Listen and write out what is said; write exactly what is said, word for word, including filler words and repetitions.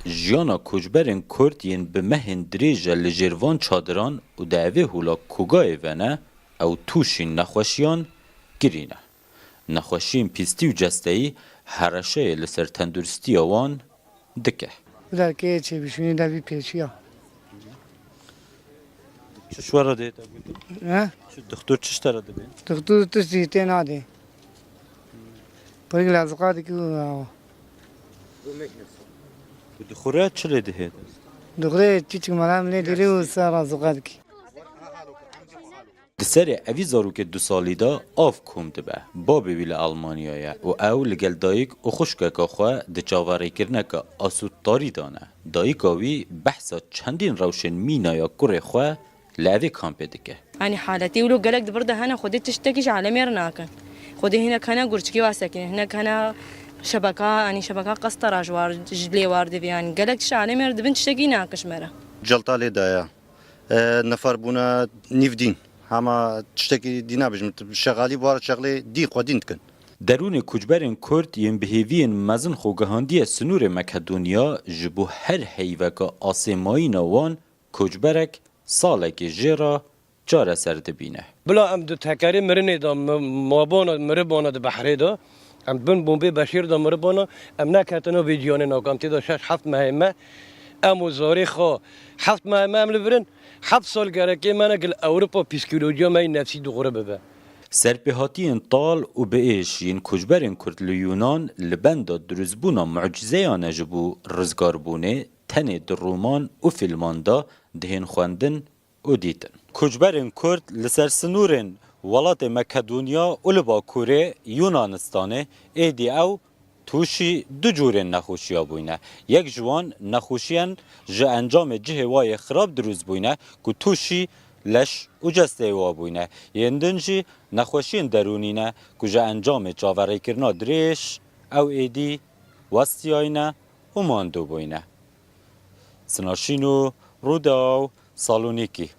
Jiyana koçberên Kurd yên bi mehên dirêj e li jêr van çadiran û di evê hûla kogayê ve ne, ew tûşî nexweşiyan girî ne. Nexweşiyên pîstî û cesteyî hereşeyê li ser tenduristiya wan dike. Derkê çêbişûnî de vî pêşiya. Çi şwara dê te gotin? He? Çi doktor çi ştera dibê? Doktor tiştî tê nadê. Pir lazika dikî û awa. Tu dixure çi lê dihê? Dixure çiçik melam lê dîrî û ser lazika dikî. Di serê evî zarokê du salî de av kom dibe. Babê wî li Almanya ye û ew li gel dayik û xwişkeke xwe di çaverêkirineke asûddarî de ne. Dayika wî behsa çendîn rewşên mîna ya kurê xwe li evê kampê dike. Yanî haletê wilo gelek di vir de hene, Xwedê tiştekî ji alemê re nakin. Xwedê hinek hene gurçikî wa sekinî, hinek hene şebeka, yanî şebeka qestera ji war, ji lê war divê, yanî gelek tişt alemê re dibin, tiştekî nakin ji me re. Celta lê daye. E, nefar bûne nîv dîn. Hema tiştekî dî nabêjim. Şexalî bi war şexlê dîn xwe dîn dikin. Derûnê koçberên Kurd yên bi hêviyên mezin xwe gihandiye sinûrê Makedonya, ji bo her heyveke asê mayîna wan koçberek salekê jê re çareser dibîne. Bila em di tekerê mirinê de, mi-, mabana, miribana di behrê de, em bin bombê beşêr de miribana, em neketine vê ciyanê nakan. Tê de şeş heft mehê me, em û zarê xwe heft mehê me em li vir in, heft sal gerekê me ne gil Ewropa psîkolojiya me yê nefsî dixure bibe. Serpêhatiyên tal û bi êş yên koçberên Kurd li Yunan li benda dirustbûna mucîzeyan e ji bo rizgarbûnê tenê di roman û fîlman de dihên xwendin û dîtin. Koçberên Kurd li ser sinûrên welatê Makedonya û li Bakurê Yunanistanê êdî ew tûşî du cûrên nexweşiya bûyne. Yek ji wan nexweşiyên ji encamê cihê wa yê xirab dirust bûyne ku tûşî leş û cesteyê wa bûyne. Yên din jî nexweşiyên derûnî ne ku ji encamê çaverêkirina dirêj ew êdî westiyayne û mando bûyne. Sinaşîno, Rûdaw, Salonîkî.